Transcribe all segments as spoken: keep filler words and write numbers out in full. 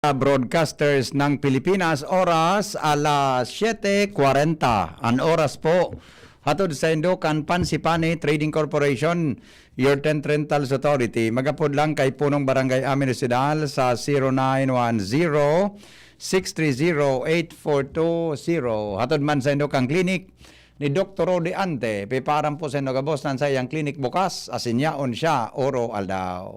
Broadcasters ng Pilipinas, oras alas siyete kwarenta. An oras po, hatod saindo kan Pansipani Trading Corporation, your tent rentals authority. Mag-apod lang kay Punong Barangay Amin Osidal sa zero nine one zero, six three zero, eight four two zero. Hatod man saindo kan klinik ni Doktor Rodi Ante, piparan po saindo gabos na an saiyang klinik bukas, asin yaon siya oro aldaw.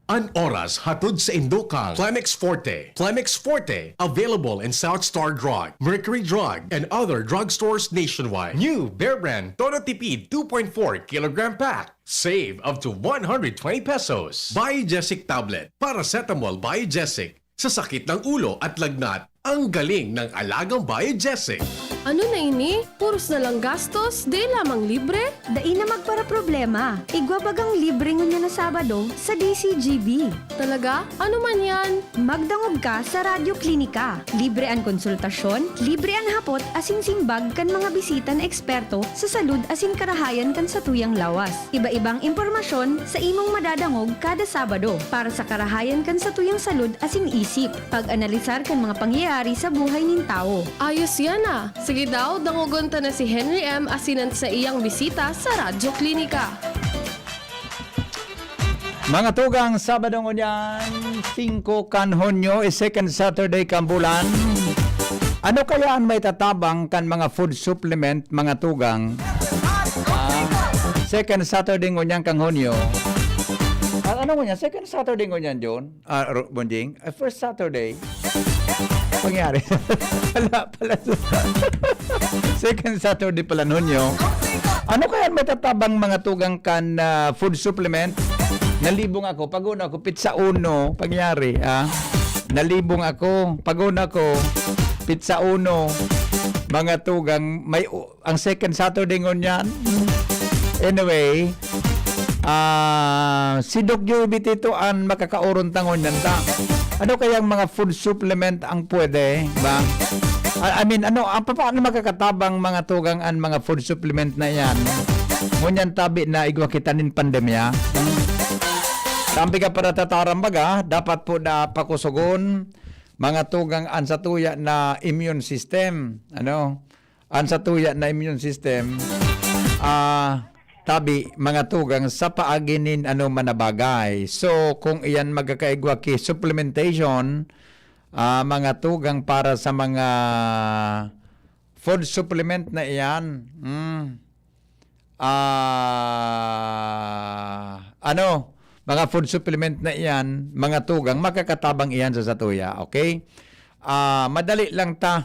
An oras hatod saindo kan Clemex Forte. Clemex Forte, available in South Star Drug, Mercury Drug, and other drugstores nationwide. New Bear Brand Todo Tipid two point four kilogram pack. Save up to one hundred twenty pesos. Biogesic Tablet, Paracetamol Biogesic. Sa sakit ng ulo at lagnat, ang galing ng alagang Biogesic. Ano na ini? Puros na lang gastos, di lamang libre? Dai na magparaproblema. Igwa bagang libre ngunyan na Sabado sa D C G B. Talaga? Ano man yan? Magdangog ka sa Radyo Klinika. Libre an konsultasyon, libre an hapot asin simbag kan mga bisita na eksperto sa salud asin karahayan kan satuyang lawas. Iba-ibang impormasyon sa imong madadangog kada Sabado para sa karahayan kan satuyang salud asin isip. Pag-analisar kan mga pangyayari sa buhay nin tawo. Ayos yan ah! Sige daw, dangogon ta na si Henry M asin an saiyang bisita sa Radyo Klinika. Mga tugang, Sabado ngunyan, singko kan Hunyo, is second Saturday kan bulan. Ano kaya an maitatabang kan mga food supplement, mga tugang? Ah, second Saturday ngunyan kan Hunyo. Ah, ano ngunyan? Second Saturday ngunyan, June? Ah, Ro-, Bonjing? Ah, first Saturday? Pangyari. Wala pala. Second Saturday pala, Hunyo. Ano kaya an maitatabang, mga tugang, kan, ah, food supplement? Nalibong ako. Pag-una ko, pizza uno. Pangyari, ah. Nalibong ako. Pag-una ko, pizza uno. Mga tugang, may u-, ang second Saturday ngunyan. Anyway, ah, si Doc Joey Bitito an makakaoron ta ngunyan ta. Ano kayang mga food supplement ang pwede, ba? I, I mean, ano, ah, papaano makakatabang, mga tugang, an mga food supplement na iyan? Ngunyan tabi na igwa kita nin pandemya. Tampi ka para tataram baga, dapat po na pakusogon, mga tugang, an satuya na immune system. Ano? An satuya na immune system, ah, tabi, mga tugang, sa paagi nin ano man na bagay. So, kung iyan magkakaigwa ki supplementation, ah, mga tugang, para sa mga food supplement na iyan, hmm, ah, ano, mga food supplement na iyan, mga tugang, makakatabang iyan sa satuya, okay? Ah, madali lang ta.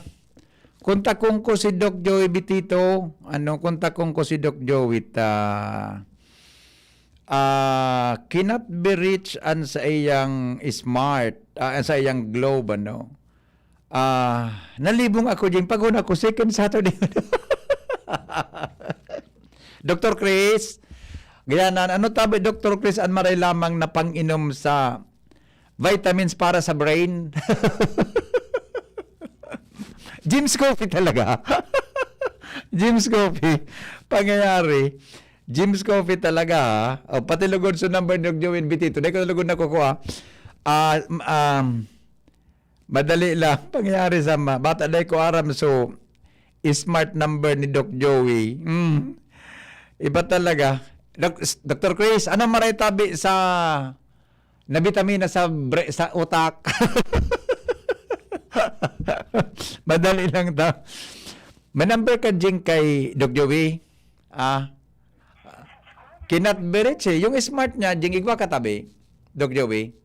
Kontakon ko si Doc Joey Bitito, ano, kontakon ko si Doc Joey ta, ah, cannot be reached an saiyang smart, ah, an saiyang Globe, ano. Ah, nalibong ako dyan. Pag-una ko, second Saturday. Doktor Chris, ganyan na, ano tabi, Doktor Chris, an maray lamang na pang-inom sa vitamins para sa brain? Jim's Coffee talaga. Jim's Coffee. Pangyayari. Jim's Coffee talaga, ha? O, pati lugod sa number ni Doc Joey Bitito. Dai ko na lugod nakukuha. Ah, m-, um, madali lang. Pangyayari sa ma-, bata, dai ko aram. So, smart number ni Doc Joey. Mm. Iba talaga. Doc-, Doktor Chris, ano maray tabi sa na bitamina sa bre-, sa utak? Madali lang ta. May number ka, Jing, kay Doc Joey? Ah, cannot be reached, eh. Yung smart niya, Jing, igwa ka tabi, Doc Joey.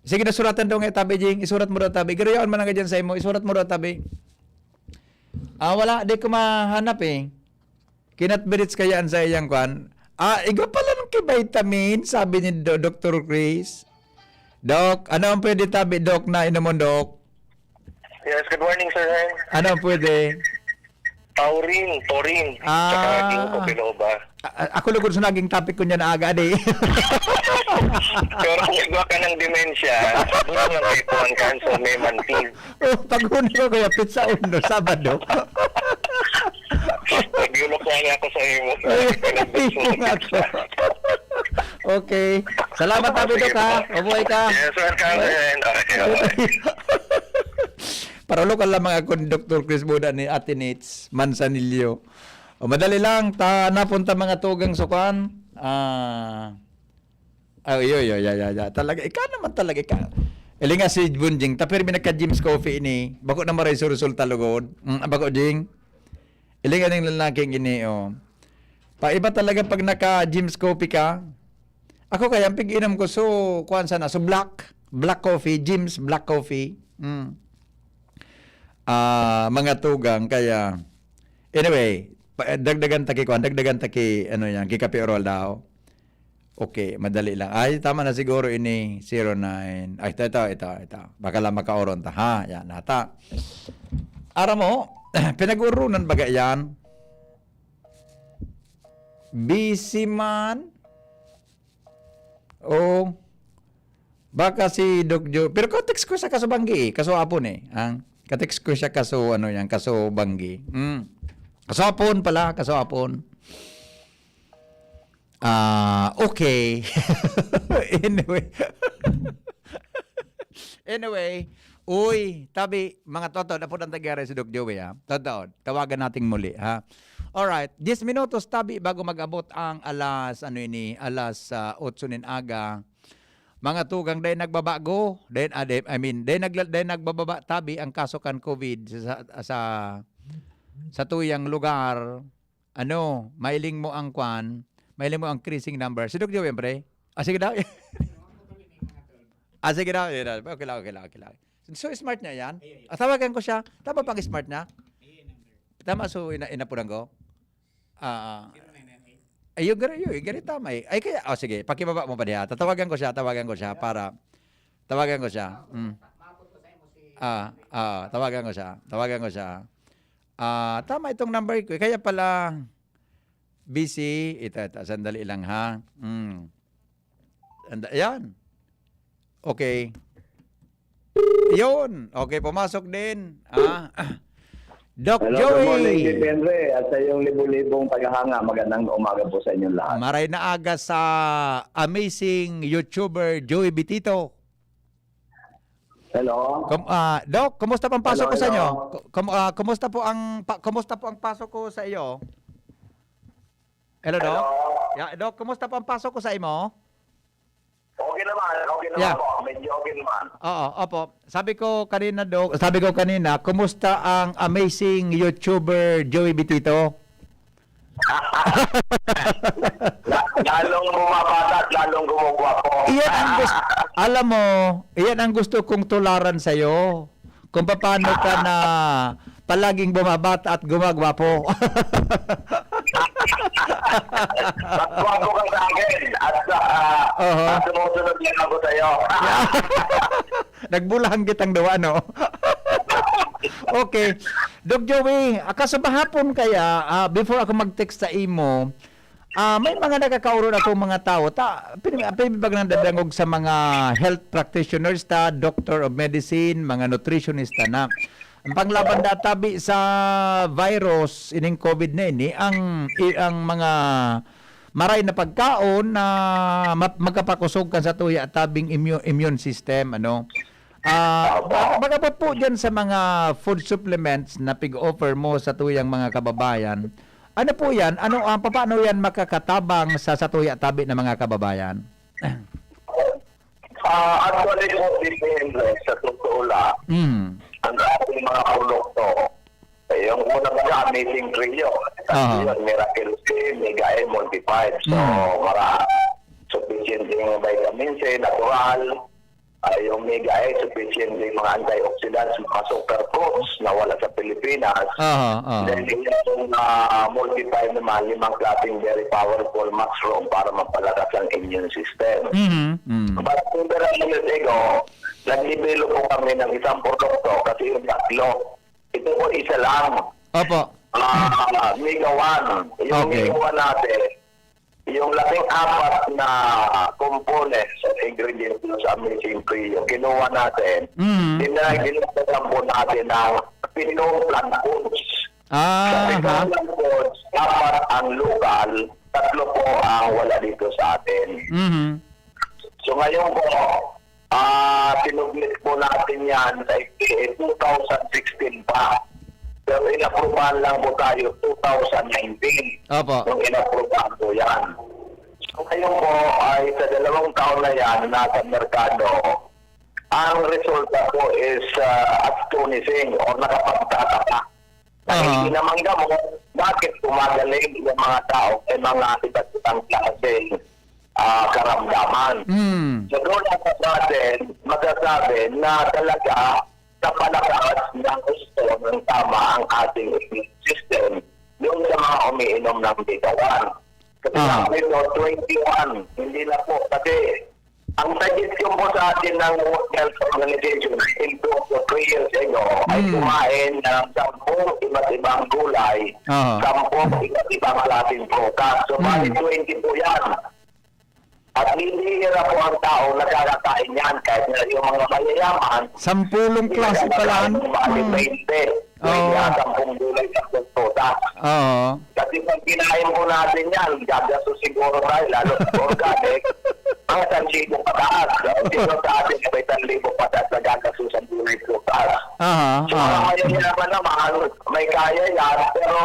Sige, nasuratan daw nga tabi, Jing. Isurat mo daw tabi. Garo yaon man lang ka dyan sa imo. Isurat mo daw tabi. Ah, wala. Di ko mahanap, eh. Cannot be reached kaya an saiyang kwan. Ah, igwa pala ng ki-vitamin, sabi ni Do-, Doktor Chris. Doc, ano ang pwede tabi, Doc, na inomon, Doc? Yes, good morning, Sir Hen. Ano ang pwede? Taurine, taurine, Ah. tsaka ginkgo biloba. A-, a-, ako lugod sa naging topic ko niya na aga, di. Pero kung igwa ka ng dementia, doon lang kayo kuhan kan, so may mantis. Oh, pag-una ko kaya pizza uno, Sabado. Nagluluksa niya ako sa imo. Ay, Pinagdagsa sa nga pizza. Okay. Salamat, Tabi Doc, ha? Mabuhay ka. Yes, welcome din. Okay, okay. Parulokal lang mga konduktor, Chris Buda ni Ate Nits Manzanillo. O, madali lang, ta napunta mga tugang sukan. Ah, oh, iyo, iyo, ya, ya, ya. Talaga, ikaw naman talaga, ikaw. Ilinga si Bunjing, tapir mi nagka Jim's Coffee ini. Bako na maray sa resulta lugod. Mm, bako, Jing. Ilinga ning lalaking ini, oh. Pa iba talaga pag naka Jim's Coffee ka. Ako kaya, ang pig-inom ko, so, kuwan sana, so black, black coffee, Jim's black coffee. Mm. Ah, mga tugang, kaya, anyway, pa- dagdagan ta ki, kuwan, dagdagan ta ki, ano yan, ki Kape Oral daw. Okay, madali lang. Ay, tama na siguro ini, zero nine. Ay, ito, ito, ito, ito. Baka lang makaoron ta, ha? Yan, nata. Aram mo, pinag-urunan baga yan? Busy man? O, baka si Doc Joe. Pero ka-text ko siya kaso banggi eh. Kaso apon eh. Ang ka-text ko siya kaso ano yan, kaso banggi. Mm. Kaso apon pala, kaso apon. Ah, okay. Anyway. Anyway, uy, tabi, mga toto, napod ang tagare si Doc Joey, ha? Toto, tawagan natin muli, ha? Alright, diyes minutos, tabi, bago mag-abot ang alas, ano ini, alas, ah, otso nin aga. Mga tugang, dahil nagbabago, dahil, ah, dahil, I mean, dahil nagla-, dahil nagbababa, tabi, ang kaso kan COVID sa, sa, sa tuyang lugar, ano, mailing mo ang kwan, mailing mo ang creasing number. Si Doc Joey, pre? Ah, sige daw. Ah, sige daw. Sige daw. Okay lang, okay lang, okay lang. So, smart niya yan? Ah, tawagan ko siya. Tama pang smart niya? Tama, so, ina inapunan ko? Ah, ah. Ay, yung gari, yung gari, tama eh. Ay, kaya, oh, sige, pakibaba mo pa diha. Tatawagan ko siya, tawagan ko siya para, tawagan ko siya. Mm. Ah, ah, tawagan ko siya, tawagan ko siya. Ah, tama itong number ko. Kaya pala, busy. Ito, ito, sandali lang ha. Mm. Sanda-, ayan. Okay. Yun. Okay, pumasok din. Ah. Doc Hello, good morning, Joey. Chief Henry, at sa iyong libo-libong tagahanga. Magandang umaga po sa inyong lahat. Maray na aga sa amazing YouTuber Joey Bitito. Hello? Kom-, ah, Doc, kumusta po ang pasok Hello, ko sa inyo? hello. Ku-, kum-, ah, kumusta po ang pa-, kumusta po ang pasok ko sa iyo? Hello, Doc? Hello? Yeah, Doc, kumusta po ang pasok ko sa imo? Okay naman, okay naman Yeah. po. Medyo okay naman. Oo, opo. Sabi ko kanina, Doc, sabi ko kanina, kumusta ang amazing YouTuber Joey Bitito? La-, lalong bumabata at lalong gumugwapo. Iyan ang gusto, alam mo, iyan ang gusto kong tularan sa'yo. Kung paano ka na palaging bumabata at gumagwapo. Mas gwapo ka sa akin at, ah, Aha. mas sumusunod lang ako sa'yo. Nagbulahan kitang duwa, no? Okay. Doc Joey, ah, kasabahapon kaya, ah, before ako mag-text sa imo, ah, may mga nakakaoron akong mga tawo. Ta, pin-, pin-, pag nadadangog sa mga health practitioners ta, doctor of medicine, mga nutritionist ta na. Ang panglaban da tabi sa virus, ining COVID na ini, ang, i-, ang mga maray na pagkaon na ma-, magkapakusog kan sa tuya tabing immu-, immune system, ano. Ah, Opo. mag-, mag-abot po dyan sa mga food supplements na pig-offer mo sa tuyang mga kababayan. Ano po yan? Ano, ah, papaano yan makakatabang sa, sa tuya tabi ng mga kababayan? Ah, actually po, depende sa totoo lang. Mm. Ang ating mga produkto, eh, yung una pa sa Amazing Trio, Aha. yun, Miracle C, Mega M, Multifive. So, Mm. mara-, sufficient yung vitamin C, natural. Ah, yung Mega M, sufficient yung mga antioxidants, mga superfoods na wala sa Pilipinas. Aha, aha. Then, yung, ah, Multifive naman, limang klaseng very powerful mushroom para mapalakas ang immune system. Mhm, mm. But, kung pero minutes ago, nag-develop po kami ng isang produkto kasi yung tatlo. Ito po, isa lang. Opo. Ah, Mega One. Yung Okay. Mega One natin, yung labing apat na components and ingredients dun sa Amazing Trio, kinuha natin, Mm. dinagdagan po natin ng pitong plant foods. Ah, Sa pitong aha. plant foods, apat ang local, tatlo po ang wala dito sa atin. Mhm. So ngayon po, ah, sinubmit po natin yan sa F D A two thousand sixteen pa. Pero inaprubahan lang po tayo two thousand nineteen. Opo. Nung inaprubahan po yan. So ngayon po ay sa dalawang taon na yan, nasa merkado, ang resulta po is, ah, astonishing or nakapagtataka. Na Aha. hindi naman gamot, bakit gumagaling yung mga tao may mga iba't ibang klaseng, ah, karamdaman? Hmm. So doon na sa atin, masasabi na talaga napalakas ng gusto ng tama ang ating immune system doon sa mga umiinom ng bitawan. Kasi Ah. sabi ko, twenty-one, hindi na po. Kasi ang suggestion po sa atin ng World Health Organization, I think po, po three years ago, ay Hmm. kumain ng sampung iba't ibang gulay, Aha. sampung iba't ibang klaseng prutas. So, bali Hmm. twenty po yan. At hindi na po ang tao nakakakain yan, kahit na yung mga mayayaman, Sampulong hindi klase pala, nakakakain ano? ng mga Hmm. twenty. Yung Oo. mga sampung gulay, sampung prutas. Oo. Kasi pag kinain po natin yan, gagastos siguro tayo, lalo sa organic, mga san libo pataas. Sino sa atin na may san libo pataas na gagastusan gulay prutas? Aha, So, aha. mga mayayaman naman, may kaya yan, pero,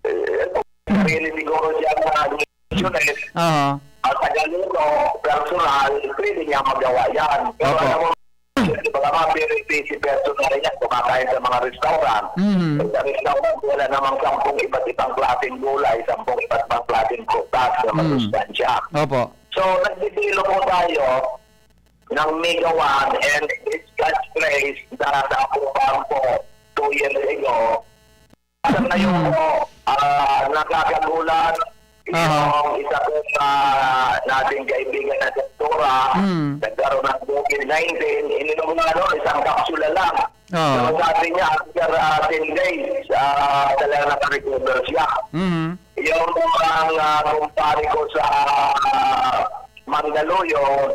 eh, sarili siguro siya na nutritionist, Aha. at taga-luto, personal, pwede niya magawa yan. Pero Opo. alam mo, di ba, mga very busy personal yan, kumakain sa mga restaurant. Mhm. Sa restaurant, wala namang sampung iba't ibang klaseng gulay, sampung iba't ibang klaseng prutas na Mm. masustansya. Opo. So, nagdidilo po tayo ng Mega One and its catchphrase na nakuhaan po two years ago. Sa ngayon Mm. po, ah, nakakagulat Aha. yung isa po sa nating kaibigan na doktora, Mm. nagkaroon ng covid nineteen, ininom na, ano, isang kapsula lang. Oo. Pero sabi niya, after, ah, ten days, ah, talaga nakarecover siya. Mhm. Yung mga, ah, kumpare ko sa, ah, Mandaluyong,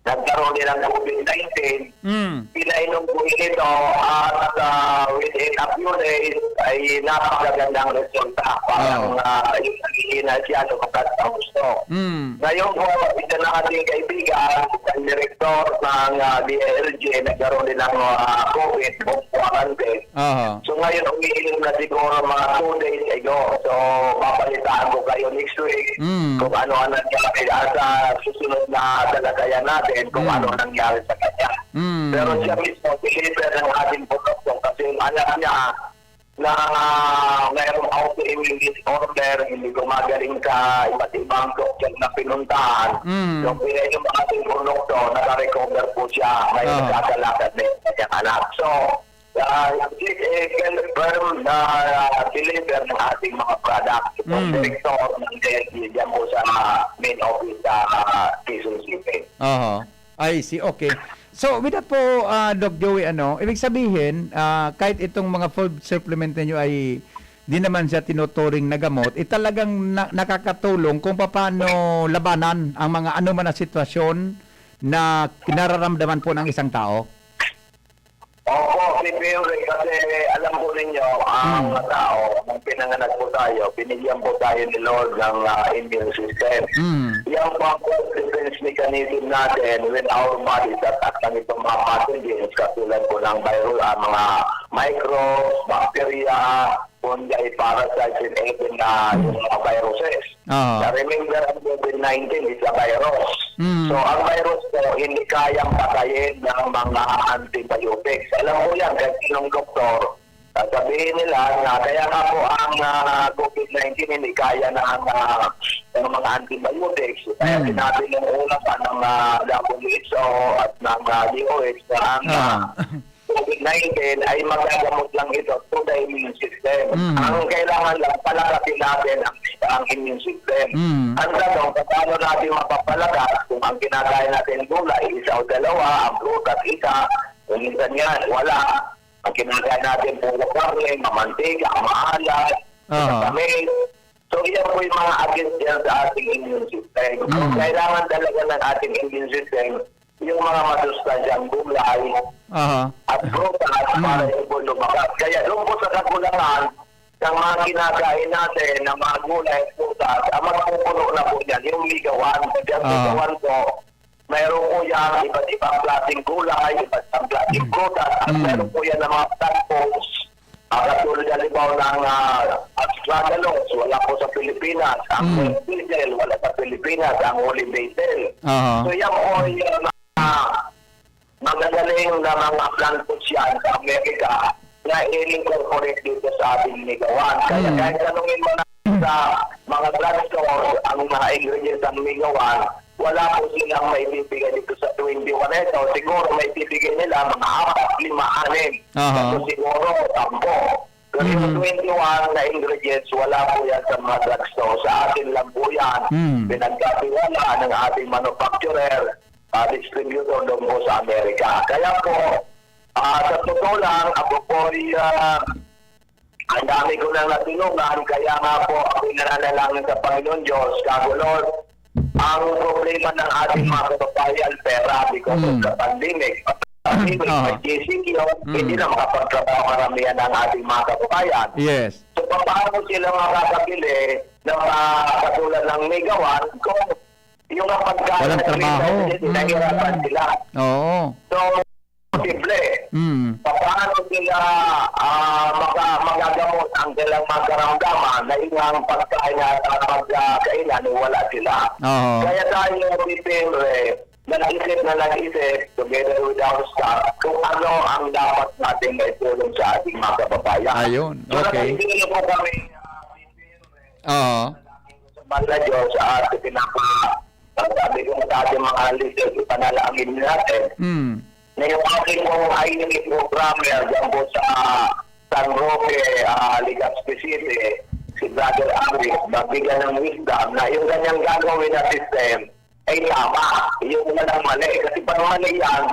nagkaroon din ng covid nineteen. Mm. Pinainom ko ito at, ah, within a few days ay napakagandang resulta. Parang, Oo. ah, yung nanghihina siya, lumakas ang gusto. Mm. Ngayon po, isa na ating kaibigan, isang direktor ng, ah, D I L G, nagkaroon din ng, ah, covid, home quarantine. Aha. So, ngayon, umiinom na siguro mga two days ago. So, babalitaan ko kayo next week Mm. kung ano ang nangyari. At sa susunod na talakayan natin kung Mm. ano ang nangyari sa kanya. Mm. Pero siya mismo, believer ng ating produkto kasi yung anak niya na mayroong autoimmune disorder, hindi gumagaling sa iba't ibang doktor na pinuntahan. Mm. Nung pinainom ang ating produkto, nakarecover po siya. Ngayon, Ah. nagkakalakad na yung kanyang anak. So, Ah, he's a confirmed, ah, believer ng ating mga product. Itong Mm. direktor ng D L G diyan po sa main office sa, ah, Quezon City. Aha. I see. Okay. So, with that po, ah, Doc Joey, ano, ibig sabihin, ah, kahit itong mga food supplement ninyo ay di naman siya tinuturing na gamot, eh, talagang na-, nakakatulong kung papaano labanan ang mga ano man na sitwasyon na kinararamdaman po ng isang tao? Opo, si Pio Rey, kasi alam po ninyo, ang Hmm. tao, nung pinanganak po tayo, binigyan po tayo ni Lord ng, ah, immune system. Hmm. Yan po ang self-defense mechanism natin when our body is attacked ng itong mga pathogens, katulad po ng viral, ah, mga microbes, bacteria, fungi, parasites, and even na Hmm. yung mga viruses. Oo. Na remember, ang covid nineteen is a virus. Hmm. So, ang virus po, hindi kayang patayin ng mga antibiotics. Alam mo yan, kahit sinong doktor, sasabihin nila na kaya nga po ang, ah, covid nineteen hindi kaya na ang, ah, ng mga antibiotics. Kaya Hmm. sinabi ng una pa ng, ah, W H O at ng, ah, D O H na ang, Ah. ah, covid nineteen ay magagamot lang ito through the immune system. Mm. Ang kailangan lang, palakasin natin ang, ang immune system. Mm. Ang tanong, paano natin mapapalakas kung ang kinakain natin gulay, isa o dalawa, ang prutas, isa, kung minsan yan, wala. Ang kinakain natin, puro karne, mamantika, maalat, Aha. matamis. So, iyan po yung mga against yan sa ating immune system. So, Mm. kailangan talaga ng ating immune system yung mga masustansyang gulay Aha. at prutas Mm. para ito po lumakas. Kaya doon po sa kakulangan, ng mga kinakain natin, ng mga gulay at prutas, ang magpupuno na po niyan, yung Mega One. Kasi ang Mega Ah. One po, mayroon po yan iba't ibang klaseng gulay, iba't ibang klaseng Mm. prutas, at Mm. meron po yan ng mga plant foods, ah, katulad halimbawa ng, ah, astragalus, wala po sa Pilipinas. Ang Mm. diesel, wala sa Pilipinas. Ang holy basil. Aha. So, yan po yung mga magagaling na mga plant foods yan sa Amerika na i-incorporate dito sa ating Mega One. Kaya Mm. kahit tanungin mo na sa mga drugstore ang mga ingredients ng Mega One, wala po silang maibibigay dito sa twenty-one. Ito, siguro maibibigay nila mga apat, lima, anim. Aha. Ito siguro, sampo. Pero yung Mhm. twenty-one na ingredients, wala po yan sa mga drugstore. Sa atin lang po yan. Mm. Pinagkatiwala ng ating manufacturer, ah, distributor doon po sa Amerika. Kaya po, ah, sa totoo lang, ako po ay, ah, ang dami ko nang natulungan, kaya nga po ako'y nananalangin sa Panginoon Diyos, "Gago, Lord, ang problema ng ating mga kababayan, pera because of Mm. the pandemic." Pandemic, Oo. may G C Q, Mm. hindi na makapagtrabaho karamihan ng ating mga kababayan. Yes. So, paano sila makakabili ng mga katulad ng Mega One kung yung mga pagkain Walang na trabaho. Pilipinas, Mm. nahihirapan sila? Oo. So, posible. Mm. Paano sila, ah, maka-, magagamot ang kanilang mga karamdaman na yung ang pagkain at ang pagkakainan, eh, wala sila? Oo. Kaya tayo, P P M R E, nag-isip na nag-isip, together with our staff, kung ano ang dapat nating maitulong sa ating mga kababayan. Ayun, So, okay. nakikita po kami, ah, P P M R E, Oo. sa mahal na Diyos at pinapa-, ang sabi ko sa ating mga listeners, ipanalangin natin. Mm. Na yung ating pong I T programmer dyan po sa San Roque, ah, Legazpi City, si Brother Alex, mabigyan ng wisdom na yung ganyang gagawin na system ay tama. Yung walang mali. Kasi pag mali yan,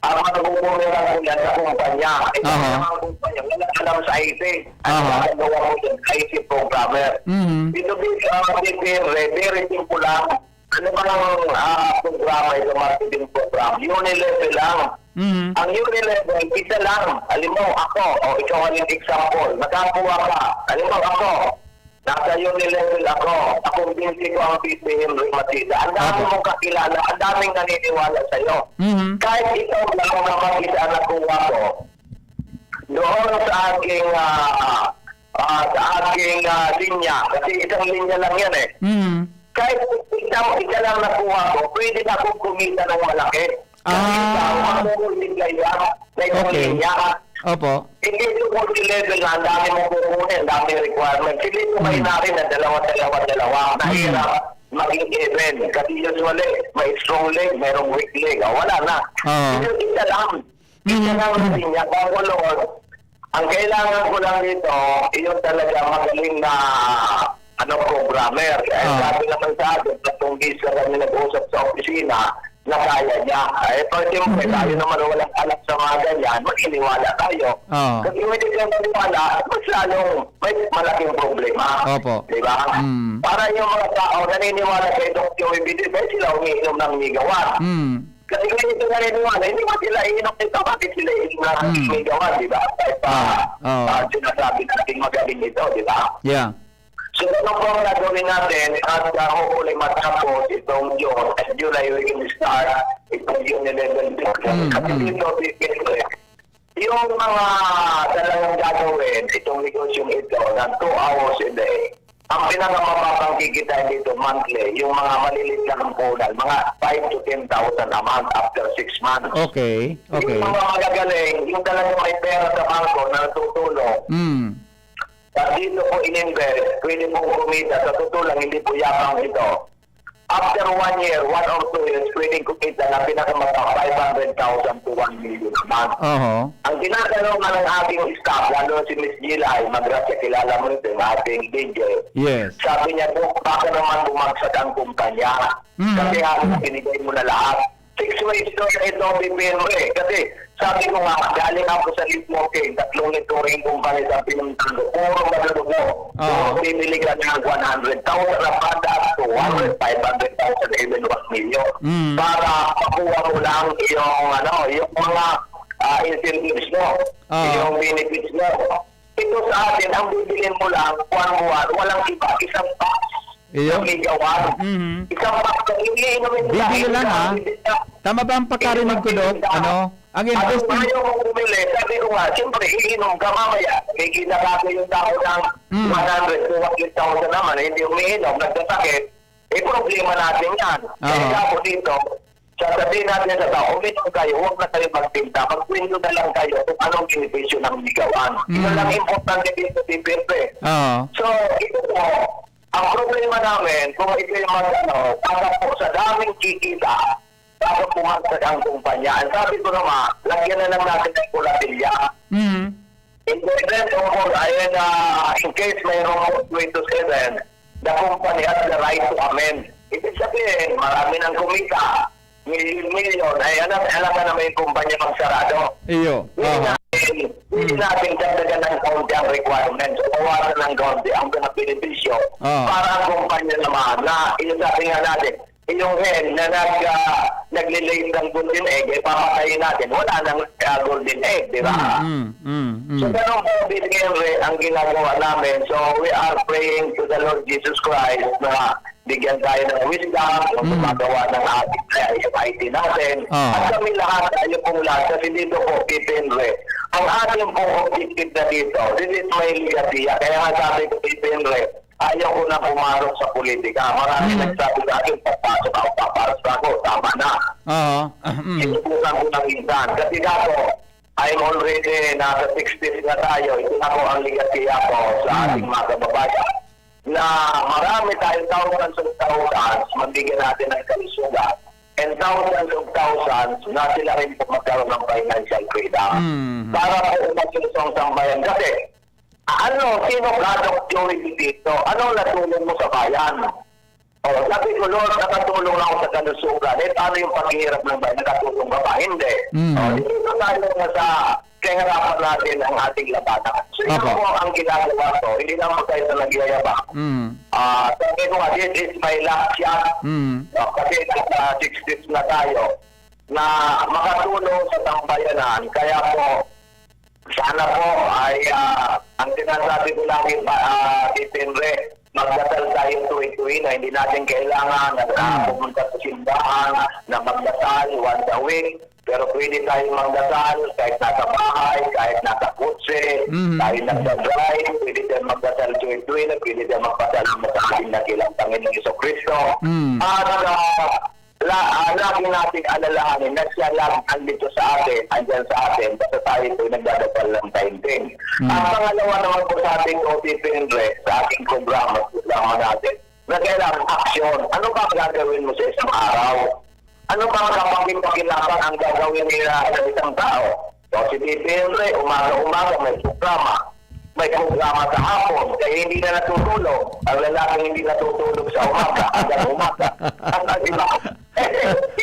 ang magbubumerang po yan sa kumpanya. Eh, Aha. ang kumpanya, walang alam sa I T. Ang Aha. gagawa mo dyan, I T programmer. Mhm. Ito, ah, very, very simple lang. Ano bang, ah, programa ito, marketing program? Unilevel lang. Mhm. Ang Unilevel, isa lang. Halimbawa, ako, o ikaw, halimbawa, example, nakakuha ka. Halimbawa, ako, nasa Unilevel ako. Nakumbinsi ko ang P P M Rematida. Ang dami Opo. mong kakilala, ang daming naniniwala sa'yo. Mhm. Kahit ikaw lang naman isa ang nakuha ko, doon sa aking, ah, ah, sa aking, ah, linya, kasi isang linya lang yan eh. Mhm. Kahit isang, isa lang nakuha ko, pwede na akong kumita ng malaki. Kasi Ah. ikaw, ang multiply yan, sa isang Okay. linya. Opo. Hindi ito multi-level na ang dami mong kukunin, ang daming requirements. Hindi ito Hmm. binary na dalawa, dalawa, dalawa. Hmm. Mahirap maging even. Kasi usually, may strong leg, mayroong weak leg. Ah, wala na. Oo. Ito, isa lang. Isa Mhm. lang na linya. Kaya, Lord, ang kailangan ko lang dito, yung talaga magaling na, ano, programmer. Eh, Ah. sabi naman sa akin, tatlong beses na kami nag-usap sa opisina, na kaya niya. Eh, pag siyempre, Mhm. tayo naman walang alam sa mga ganyan, maniniwala tayo. Ah. Kasi kung hindi tayo maniwala, mas lalong may malaking problema. Opo. Di ba? Mm. Para yung mga tao naniniwala kay Doc Joey Bidibay, sila umiinom ng Mega One. Mm. Kasi kung hindi sila naniniwala, hindi ba sila iinom nito? Bakit sila iinom ng Mm. Mega One, di ba? Kahit pa, Ah, oo. ah, sinasabi natin magaling ito, di ba? Yeah. So, ano po ang gagawin natin? At, ah, hopefully matapos itong June, at July we can start itong June eleven. Mm, Kasi mm. dito, siyempre, yung mga talagang gagawin, itong negosyong ito, ng two hours a day, ang pinakamababang kikitain dito monthly, yung mga malilit na ampunan, mga five to ten thousand a month after six months. Okay, okay. Yung mga magagaling, yung talagang may pera sa bangko na natutulong, Mm. Pag dito po in-invest, pwede pong kumita. Sa totoo lang, hindi po yabang ito. After one year, one or two years, pwedeng kumita na pinakamata five hundred thousand to one million a month. Oho. Ang tinatanong nga ng ating staff, lalo na si Miss Gila, ay magrasya, kilala mo ito, yung ating D J. Yes. Sabi niya po, "Baka naman bumagsak ang kumpanya." Mhm. Kasi halos binigay mo na lahat. Six ways to na ito, P P M R E. Kasi sabi ko nga, galing ako sa Leaf Walking, tatlong lecturing company sa pinuntahan ko. Puro madudugo. Oo. Puro bibili ka ng one hundred thousand na product, two hundred, Mm. five hundred thousand, even one million. Mm. Para makuha mo lang yung, ano, yung mga, ah, incentives mo, Oo. yung benefits mo. Ito sa atin, ang bibilin mo lang, buwan-buwan, walang iba, isang box Iyo. na megawatt. Mhm. Isang box na iniinom yung Bibili lang, ha? Tama ba ang pagkarinig ko, Doc? Ano? Ang At investment kung ayaw mong bumili, sabi ko nga, siyempre, iinom ka mamaya. May ginagago yung tao ng Mm. one hundred to one hundred thousand naman, hindi umiinom, nagkasakit. Eh, problema natin yan. Kaya Oo. ako dito, sasabihin natin sa tao, "Uminom kayo, huwag na kayo magtinda. Magkwento na lang kayo kung anong benepisyo ng ligawan." Yun Mm. lang importante dito, P P F eh. Oo. So, ito po, ang problema namin, kung ito yung mag-, ano, para po sa daming kikita, para bumagsak ang kumpanya. Ang sabi ko naman, lagyan na lang natin ng kulatilya. Mm. In the event of, ayan, ah, in case mayroong twenty-seven, the company has the right to amend. Ibig sabihin, marami nang kumita, milyon-milyon, ay alam, alam ka naman yung kumpanya magsarado. Iyo. Pwede Aha. natin, pwede Mm. natin dagdagan ng kaunti ang requirements o bawasan ng kaunti ang mga benepisyo Ah. para ang kumpanya naman na, yung sabi nga natin, yung hen na nag, ah, nagle-lay ng golden egg, eh, papatayin natin, wala nang, ah, golden egg, di ba? Mm, mm, mm, So, mm. ganun po, Big Henry, ang ginagawa namin. So, we are praying to the Lord Jesus Christ na bigyan tayo ng wisdom, yung Mm. gumagawa ng ating, eh, yung I T natin. Ah. At kami lahat, tayo pong lahat, kasi dito po, Big Henry, ang ating pong objective na dito, this is my legacy. Kaya nga sabi ko, Big Henry, ayaw ko na pumasok sa politika. Marami Mm. nagsabi sa akin, "Pagpasok ako, papasok ako, tama na." Oo. Mm. Sinubukan ko na minsan. Kasi ako, I'm already nasa sixties na tayo. Ito na po ang legacy ako sa Mm. ating mga kababayan. Na marami tayong thousands of thousands, mabigyan natin ng kalusugan. And thousands of thousands na sila rin po magkaroon ng financial freedom. Mm. Para po umasenso ang sambayan. Kasi, ano, sino ka, Doc Joey, dito? Anong natulong mo sa bayan? Oh, sabi ko, "Lord, nakatulong na ako sa kalusugan. Eh, paano yung paghihirap ng bayan? Nakatulong ka ba?" Hindi. Mm. Oh, dito tayo na sa kahirapan natin ang ating labanan. So, yun Opo. po ang ginagawa ko. Hindi naman tayo na nagyayabang. Mm. Ah, sabi ko nga, "This is my last shot." Mm. Oh, kasi nasa sixties na tayo na makatulong sa sambayanan. Kaya po, sana po ay, ah, ang sinasabi ko lagi, pa, ah, Tito Henry, magdasal tayo tuwi-tuwi na hindi natin kailangan na, ah, Mm. pumunta sa simbahan na magdasal once a week. Pero pwede tayo magdasal kahit nasa bahay, kahit nasa kotse, Mm. kahit nasa drive, pwede tayo magdasal tuwi-tuwi na, pwede tayo magpasalamat sa ating dakilang Panginoong Jesu Cristo. Mm. At, ah, La, ah, lagi nating alalahanin na siya lagi andito sa atin, andyan sa atin, basta tayo po'y nagdadasal ng taimtim. Mm. At pangalawa naman po, sabi ko, Tito Henry, sa ating programa, programa natin, na kailangan aksyon. Ano ba ang gagawin mo sa isang araw? Ano ba ang kapakinabangan ang gagawin nila sa isang tao? So, si Tito Henry, umaga-umaga may programa. May programa sa hapon, kaya hindi na natutulog. Ang lalaking hindi natutulog sa umaga, hanggang umaga. Ang, ang iba,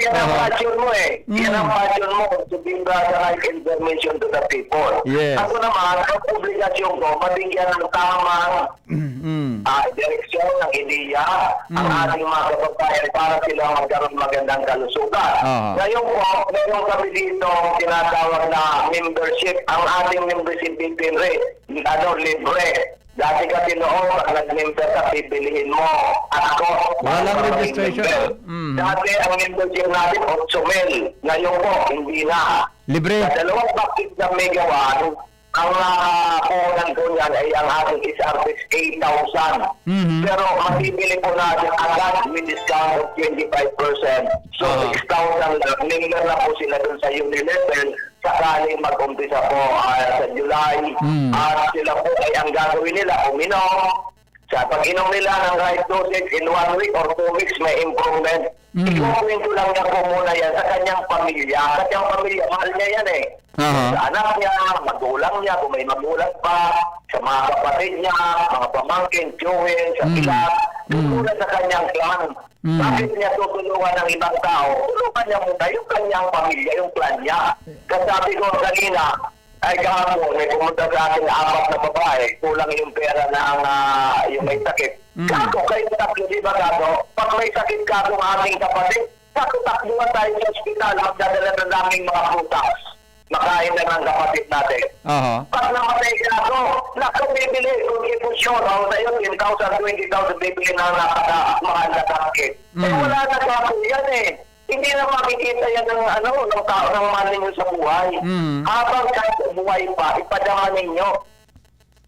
yan ang Aha. passion mo eh. Yan ang Mm. passion mo, to bring the right information to the people. Yes. Ako naman, ang obligasyon ko, mabigyan ng tamang Mm, mm. ah, direksyon, ng ideya, ang Mm. ating mga kababayan para sila magkaroon magandang kalusugan. Aha. Ngayon po, meron kami dito tinatawag na membership. Ang ating membership, Tito Henry, ano, libre. Dati kasi noon, pag nag-member ka, bibilihin mo at cost para Walang maging registration, member. ah. Mm. Dati, ang membership natin, otso mil. Ngayon po, hindi na. Libre. Sa dalawang package ng Mega One, ang, ah, puhunan po niyan ay ang ating S R P is eight thousand. Mhm. Pero mabibili po natin agad with discount of twenty-five percent. So, Ah. six thousand lang. Member na po sila dun sa Unilevel. Sakaling mag-umpisa po, ah, sa July, Mm. at sila po ay ang gagawin nila, uminom. Sa pag-inom nila ng right dosage in one week or two weeks, may improvement. Mm. Ikukwento lang niya po muna yan sa kanyang pamilya. Kanyang pamilya, mahal niya yan eh. Aha. Sa anak niya, magulang niya, kung may magulang pa, sa mga kapatid niya, mga pamangkin, tiyuhin, sa Mm. ilan, Mm. muna sa kanyang clan. Mm. Bakit niya tutulungan ang ibang tao? Tulungan niya muna yung kanyang pamilya, yung clan niya. Kasabi ko kanina, ay kahapon, may pumunta sa akin na apat na babae, kulang yung pera ng, ah, yung may sakit. Mm. Kako, kayo tatlo, di ba, kako? Pag may sakit, kako, ng ating kapatid, kako, takbuhan tayo sa ospital, magdadala na namin mga prutas. makain na ng kapatid natin. Aha. Pag namatay ka ako, naku, bibili, kung ipusyon, ako sa'yo, ten thousand, twenty thousand, bibili ng napakamahal na kit. Eh, Mm. wala na sa ako yan eh. Hindi na makikita yan ng, ano, ng tao, ng mahal ninyo sa buhay. Mm. Habang kayo buhay pa, ipadama ninyo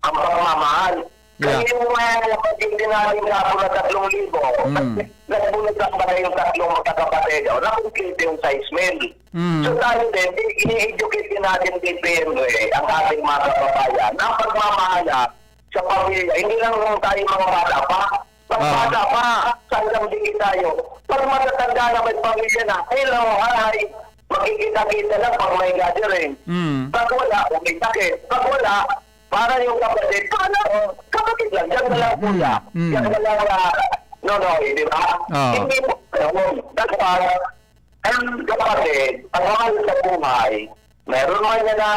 ang pagmamahal. Yeah. Kasi yung mga kapatid din natin kahapon na tatlong libo, Mm. nagbulog ang pala yung tatlong magkakapatid, o, nakumpleto yung sais mil. Mm. So, tayo din, i-, ini-educate din natin, P P M, eh, ang ating mga kababayan na pagmamahala sa pamilya. Hindi lang tayo mga bata pa. Pag Ah. bata pa, sanggang dikit tayo. Pag matatanda na, may pamilya na, hello, hi, magkikita-kita lang pag may gathering. Mm. Pag wala, kung may sakit. Pag wala, para yung kapatid, paano? Kapatid lang, diyan na lang po Mm, siya. mm. Diyan na lang, ah, no, no, eh, di ba? Oo. Hindi po, ayun. Dapat, ang kapatid, ang mahal sa buhay, meron man niya na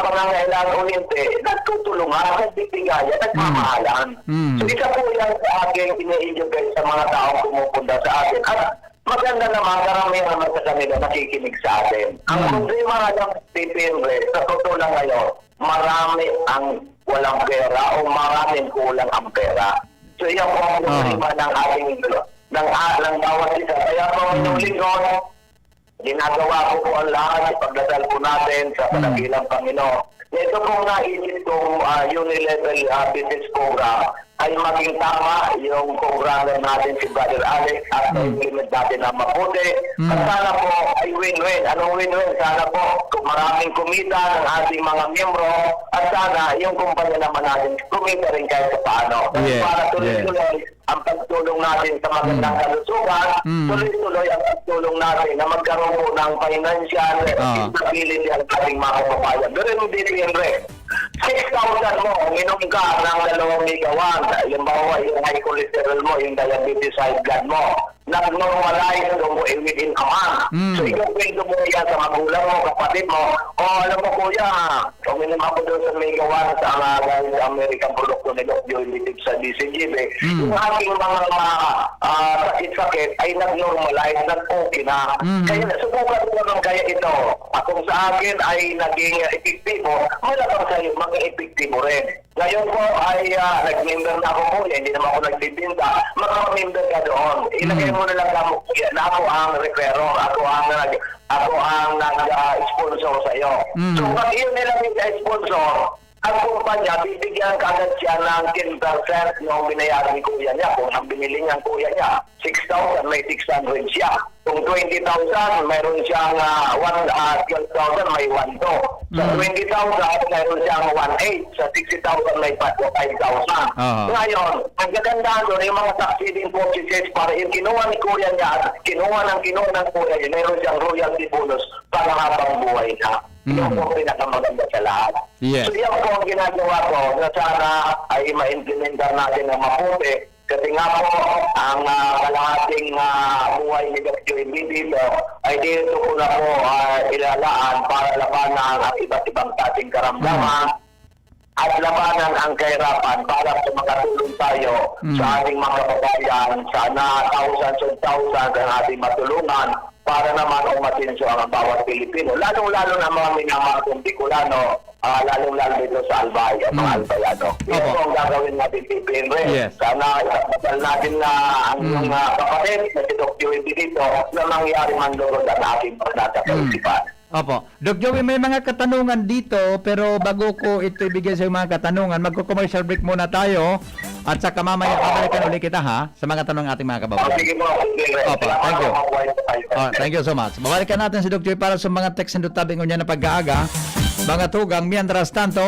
pangangailangan o hindi, nagtutulungan, nagbibigayan, nagmamahalan. Mm. So, isa po yan sa aking ini-educate sa mga taong pumupunta sa atin. At maganda naman, karamihan naman sa kanila nakikinig sa atin. Ang Mm. problema nga lang, P P M Red, sa totoo lang ngayon, marami ang walang pera o maraming kulang ang pera. So, iyan po ang Ah. problema ng ating, ng, ng bawat isa. Kaya po, Mm. inyong lingkod, ginagawa ko po ang lahat, ipagdasal po natin sa Mm. panagilang Panginoon. Ito pong naisip kong, ah, unilevel, ah, business program ay maging tama yung co-founder natin si Brother Alex at Mm. implement natin ang mabuti. Mm. At sana po ay win-win. Anong win-win? Sana po kung maraming kumita ng ating mga miyembro at sana yung kumpanya naman natin kumita rin kahit paano. Yes, Para yes. tuloy-tuloy ang pagtulong natin sa magandang Mm. kalusugan, Mm. tuloy-tuloy ang pagtulong natin na magkaroon po ng financial Ah. stability ang ating mga kababayan. Pero hindi, P M Red, six thousand mo, uminom ka ng dalawang megawan. Halimbawa, yung high cholesterol mo, yung diabetes, high blood mo, nag-normalize o within a month. Mm. So, ikaw, kwento mo yan sa magulang mo, kapatid mo, "O, alam mo, kuya, uminom ako doon sa megawan sa mga galing sa American produkto ni Doc Joy Litip sa D C G B." Mm. Yung aking mga, ah, sakit-sakit ay nag-normalize, nag-okay na. Mm. Kaya subukan mo naman kaya ito. Ah, kung sa akin ay naging epektibo, malamang sa'yo, maging epektibo rin. Ngayon po ay, ah, nag-member na ako, kuya, hindi naman ako nagbibinta. Magpa-member ka doon. Ilagay Mm. mo na lang kamo, kuya, na ako ang referrer, ako ang nag-, ako ang nag, ah, sponsor sa'yo. Mm. So, pag iyon nilagay sa sponsor, ang kumpanya, bibigyan ka agad siya ng ten percent ng binayaran ni kuya niya. Kung ang binili niya ang kuya niya, six thousand, may six hundred siya. Kung twenty thousand, mayroon siyang, ah, one, ah, twelve thousand, may one two. Sa Mm. twenty thousand, mayroon siyang one eight. Sa sixty thousand, may pa-, five thousand. Aha. Ngayon, ang kagandahan doon, yung mga succeeding purchases, para yung kinuha ni kuya niya, at kinuha ng, kinuha ng kuya niya, mayroon siyang royalty bonus para habang buhay na. Yun Mm. po ang pinakamaganda sa lahat. Yes. So, yan po ang ginagawa ko na sana ay ma-implementar natin ng mabuti. Kasi nga po, ang, ah, kalahating, ah, buhay ni Doc Joy B dito ay dito ko na po, ah, ilalaan para labanan ang iba't ibang klaseng karamdaman Mm. at labanan ang kahirapan para po makatulong tayo Mm. sa ating mga kababayan. Sana thousands and thousands ang ating matulungan para naman umasenso ang bawat Pilipino, lalong-lalo na mga minamahal kong Bicolano, ah, lalong-lalo dito sa Albay, ang mga Mm. Albayano. Yun Opo. po ang gagawin natin, P P M Red. Yes. Sana ipagdasal natin na ang Mm. iyong, ah, kapatid na si Doc Joey Benito na mangyari man lugod ang aking pagkakaisipan. Mm. Opo. Doc Joey, may mga katanungan dito, pero bago ko ito ibigay sa mga katanungan, magko-commercial break muna tayo at saka mamaya babalikan ulit kita, ha? Sa mga tanong ng ating mga kababayan. Oh, sige po, sige. Opo, thank you. Mabuhay po tayo. Oh, thank you so much. Babalikan natin si Doc Joy para sa mga text and tabi ngunyan na pag-aaga. Mga tugang, mientras tanto,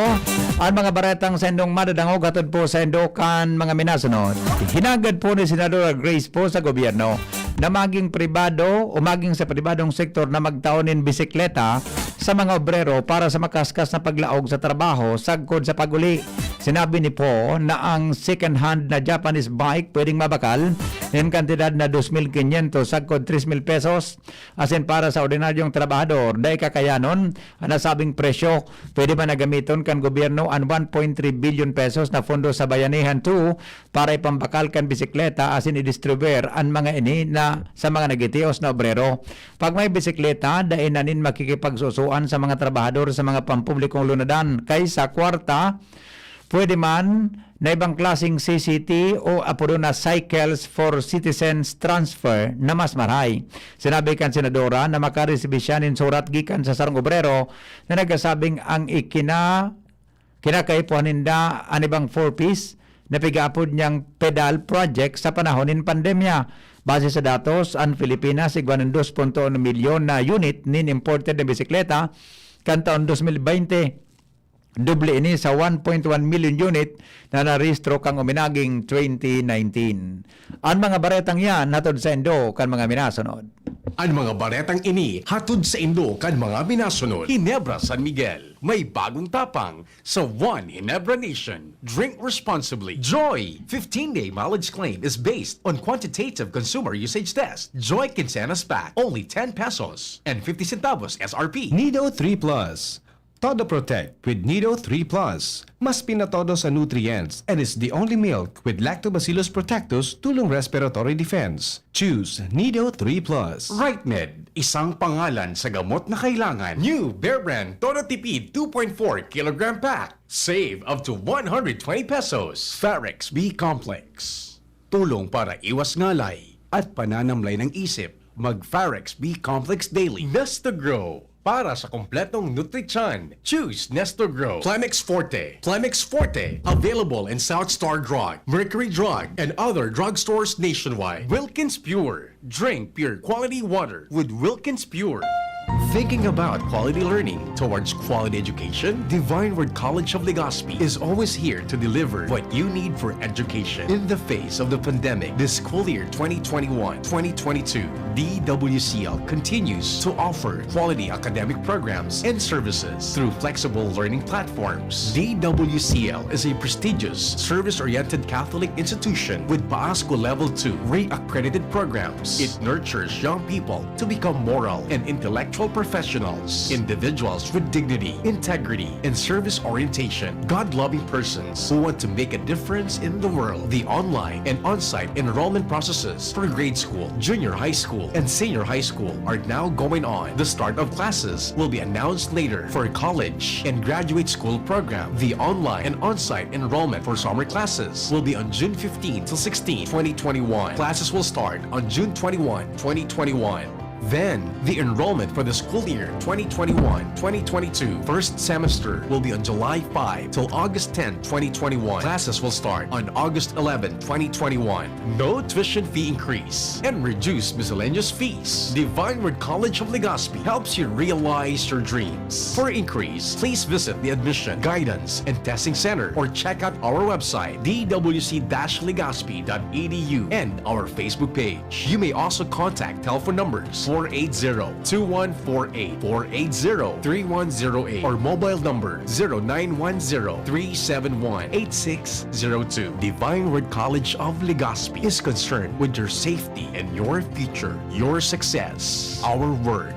ang mga baretang sa indong madadangog hatod po sa indo kan mga minasunod. Hinagad po ni Senadora Grace po sa gobyerno na maging pribado o maging sa pribadong sektor na magtao nin bisikleta sa mga obrero para sa makaskas na paglaog sa trabaho sagkod sa pag-uli. Sinabi ni Poe na ang second hand na Japanese bike pwedeng mabakal nin kantidad na dos mil kinyentos sagkod tres mil pesos, asin para sa ordinaryong trabahador, dai kakayanon an nasabing presyo. Pwede man na gamiton kan gobyerno an one point three billion pesos na Pondo sa Bayanihan two para ipambakal kan bisikleta asin idistribuir an mga ini na sa mga nagitios na obrero. Pag may bisikleta, dai na nin makikipagsusuan an sa mga trabahador sa mga pampublikong lunadan kaysa kwarta, pwede man na ibang klaseng C C T o apodon na cycles for citizens transfer na mas marahay. Sinabi kan senadora na makaresibi siya nin surat gikan sa sarong obrero na nagsasabing ang ikina-, kinakaipuhan ninda an ibang four Ps na pigaapod niyang pedal project sa panahon nin pandemya. Base sa datos, an Pilipinas igwa nin dos punto uno milyon na unit nin imported na bisikleta kan taon dos mil bente. Doble ini sa one point one milyon unit na narehistro kan uminaging twenty nineteen. An mga baretang iyan hatod saindo kan mga minasunod. An mga baretang ini hatod saindo kan mga minasunod. Ginebra San Miguel, may bagong tapang sa One Ginebra Nation. Drink responsibly. Joy fifteen-day mileage claim is based on quantitative consumer usage test. Joy Quincenas Pack, only ten pesos and fifty centavos S R P. Nido three Plus. Todo Protect with Nido three Plus. Mas pinatodo sa nutrients and is the only milk with Lactobacillus protectus tulong respiratory defense. Choose Nido three Plus. Right Med, isang pangalan sa gamot na kailangan. New Bear Brand Todo Tipid two point four kilogram pack. Save up to one hundred twenty pesos. Farex B Complex. Tulong para iwas ngalay at pananamlay ng isip. Mag Farex B Complex Daily. Nesta Grow. Para sa kompletong nutrisyon, choose Nestor Grow. Plemex Forte. Plemex Forte. Available in South Star Drug, Mercury Drug, and other drugstores nationwide. Wilkins Pure. Drink pure quality water with Wilkins Pure. Thinking about quality learning towards quality education? Divine Word College of Legazpi is always here to deliver what you need for education. In the face of the pandemic, this school year twenty twenty-one twenty twenty-two, D W C L continues to offer quality academic programs and services through flexible learning platforms. D W C L is a prestigious, service-oriented Catholic institution with PASCO Level two re-accredited programs. It nurtures young people to become moral and intellectual professionals, individuals with dignity, integrity, and service orientation, God-loving persons who want to make a difference in the world. The online and on-site enrollment processes for grade school, junior high school, and senior high school are now going on. The start of classes will be announced later for college and graduate school program. The online and on-site enrollment for summer classes will be on June fifteen to sixteen, twenty twenty-one. Classes will start on June twenty-one, twenty twenty-one. Then, the enrollment for the school year twenty twenty-one twenty twenty-two first semester will be on July five till August ten, twenty twenty-one. Classes will start on August eleven, twenty twenty-one. No tuition fee increase and reduced miscellaneous fees. Divine Word College of Legazpi helps you realize your dreams. For inquiries, please visit the Admission, Guidance, and Testing Center or check out our website, D W C dash legazpi dot E D U, and our Facebook page. You may also contact telephone numbers four eight zero, two one four eight, four eight zero, three one zero eight, or mobile number zero nine one zero, three seven one, eight six zero two. Divine Word College of Legazpi is concerned with your safety and your future, your success. Our word.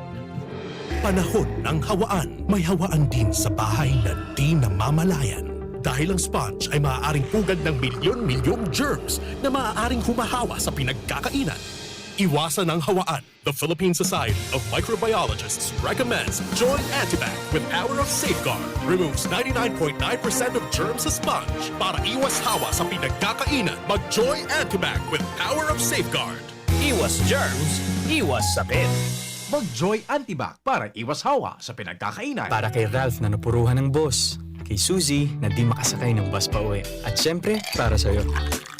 Panahon ng hawaan. May hawaan din sa bahay na di namamalayan. Dahil ang sponge ay maaaring pugad ng milyon-milyong germs na maaaring humahawa sa pinagkakainan. Iwasan ang hawaan. The Philippine Society of Microbiologists recommends Joy Antibac with Power of Safeguard. Removes ninety-nine point nine percent of germs sa sponge. Para iwas hawa sa pinagkakainan, mag Joy Antibac with Power of Safeguard. Iwas germs, iwas sakit. Mag Joy Antibac para iwas hawa sa pinagkakainan. Para kay Ralph na napuruhan ng boss, kay Suzy na di makasakay ng bus pauwi, at syempre, para sa'yo.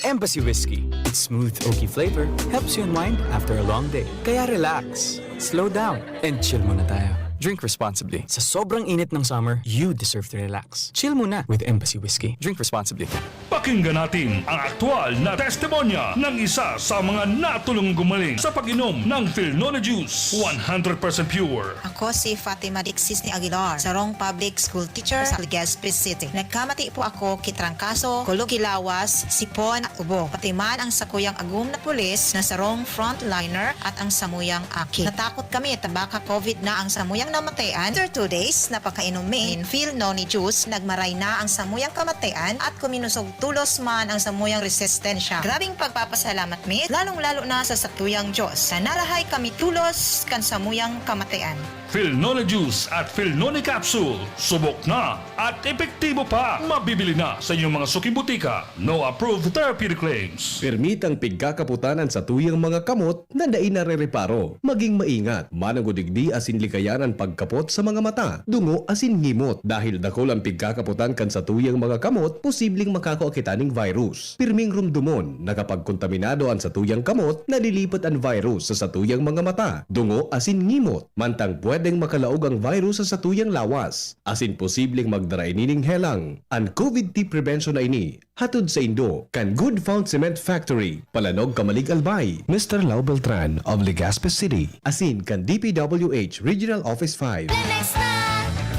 Embassy Whiskey. Its smooth, oaky flavor helps you unwind after a long day. Kaya relax, slow down, and chill muna tayo. Drink responsibly. Sa sobrang init ng summer, you deserve to relax. Chill muna with Embassy Whiskey. Drink responsibly. Pakinggan natin ang aktual na testimonya ng isa sa mga natulong gumaling sa pag-inom ng Filnone Juice, one hundred percent pure. Ako si Fatima Dixis ni Aguilar, sarong public school teacher sa Legazpi City. Nagkamati po ako ki trangkaso, kulog ki lawas, sipon at ubo. Pati man ang sakuyang agom na pulis na sarong frontliner at ang samuyang aki. Natakot kami ta baka covid na ang samuyang namatayan. After two days na pagkainom mi nin Filnone Juice, nagmaray na ang samuyang kamatayan at kuminosog tolos man ang samuyang resistensya. Grabeng pagpapasalamat mi, lalong-lalo na sa satuyang Diyos, na narahay kami tolos kan samuyang kamatayan. Philnone Juice at Philnone Capsule, subok na at epektibo pa. Mabibili na sa inyong mga suking butika. No approved therapeutic claims. Permitang pigkakaputan an satuyang mga kamot na dai narereparo. Maging maingat, mananggod digdi asin likayan an pagkapot sa mga mata, dungo asin ngimot, dahil dakul an pigkakaputan kan satuyang mga kamot, posibleng makakua kita ning virus. Pirming rumdomon na kapag kontaminado an satuyang kamot, nalilipat an virus sa satuyang mga mata, dungo asin ngimot, mantang pwedeng makalaog ang virus sa satuyang lawas, asin posibleng magdara ini ning helang. An COVID T prevention na ini hatod saindo kan Good Found Cement Factory, Palanog, Camalig, Albay. Mister Lau Beltran of Legazpi City, asin kan D P W H Regional Office five. Lemex na!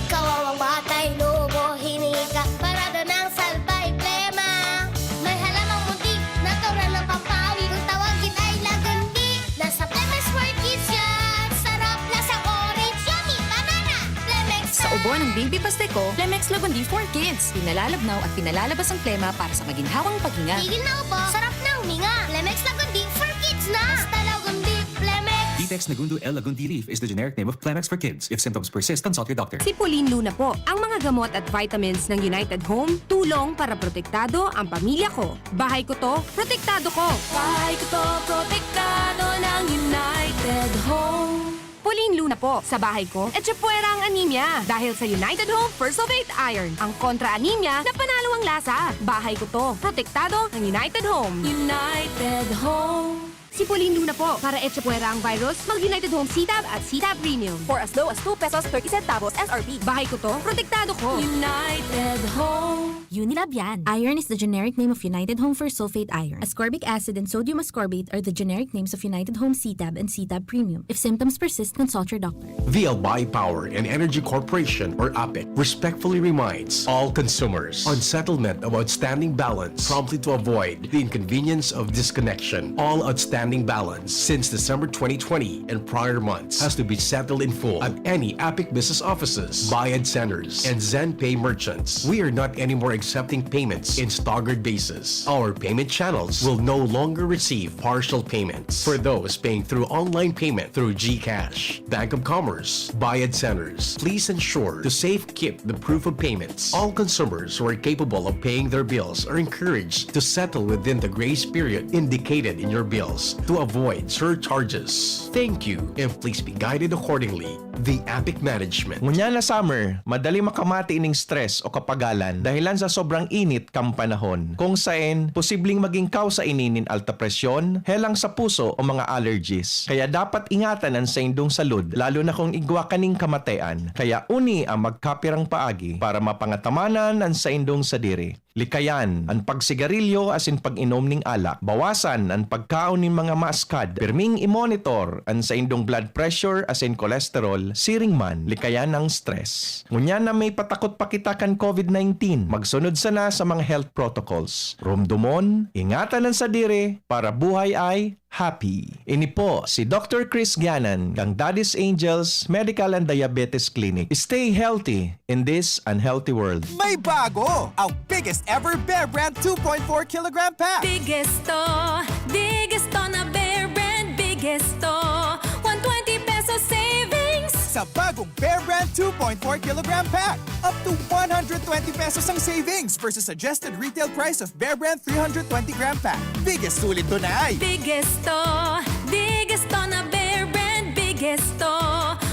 Kawawang batay, lobo, hinika, parada ng salbay, plema. May halamang muntik, natural na pampawi. Kung tawagin ay lagundi, nasa Lemex for Kids yan. Sarap, lasang orange, yummy, banana. Lemex Sa na! Ubo ng Baby Pasteco, Lemex Lagundi for Kids. Pinalalabnaw at pinalalabas ang plema para sa maginhawang paghinga. Tigil na ubo, sarap na huminga. Lemex Lagundi for Kids na! Basta Lagundi, Lemex! Ditex Nagundo L Lagundi Leaf is the generic name of Clemex for Kids. If symptoms persist, consult your doctor. Si Pauline Luna po. Ang mga gamot at vitamins ng United Home, tulong para protektado ang pamilya ko. Bahay ko to, protektado ko. Bahay ko to, protektado ng United Home. Pauline Luna po. Sa bahay ko, etchepuwera ang anemia. Dahil sa United Home Fersulfate Iron, ang kontra anemia na panalo ang lasa. Bahay ko to, protektado ng United Home. United Home. Si Pauline Luna po. Para etchepuwera ang virus, mag United Home C-Tab at C-Tab Premium. For as low as two pesos thirty centavos S R P. Bahay ko to, protektado ko. United Home. Unilab yan. Iron is the generic name of United Home Fersulfate Iron. Ascorbic acid and sodium ascorbate are the generic names of United Home C-Tab and C-Tab Premium. If symptoms persist, consult your doctor. The Albay Power and Energy Corporation, or APEC, respectfully reminds all consumers on settlement of outstanding balance promptly to avoid the inconvenience of disconnection. All outstanding balance since December twenty twenty and prior months has to be settled in full at any APEC business offices, Bayad Centers, and ZenPay merchants. We are not anymore accepting payments in staggered basis. Our payment channels will no longer receive partial payments for those paying through online payment through GCash, Bank of Commerce, Bayad Centers. Please ensure to safekeep the proof of payments. All consumers who are capable of paying their bills are encouraged to settle within the grace period indicated in your bills to avoid surcharges. Thank you, and please be guided accordingly. The APEC Management. Ngunyan na summer, madali makamati ining stress o kapagalan dahilan sa sobrang init kan panahon, kung saen posibleng magin kausa ini nin alta presyon, helang sa puso o mga allergies. Kaya dapat ingatan an saindong salud, lalo na kung igwa kaning kamatean. Kaya uni an magkapirang paagi para mapangatamanan an saindong sadiri. Likayan an pagsigarilyo asin pag-inom nin alak. Bawasan an pagkaon nin mga maaskad. Pirming i-monitor an saindong blood pressure asin cholesterol, siring man, likayan an stress. Ngunyan na may patakot pa kita kan COVID nineteen, magsunod sana sa mga health protocols. Rumdomon, ingatan an sadiri, para buhay ay happy. Ini po si Doctor Chris Gianan kan Daddy's Angels Medical and Diabetes Clinic. Stay healthy in this unhealthy world. May bago! Ang biggest ever Bear Brand two point four kilogram pack! Biggest to, biggest to na Bear Brand, biggest to. One twenty peso savings! Sa bagong Bear Brand two point four kilogram pack, up to one hundred twenty pesos ang savings versus suggested retail price of Bear Brand three hundred twenty gram pack. Biggest sulit to na ay! Biggest to, biggest to na Bear Brand, biggest to.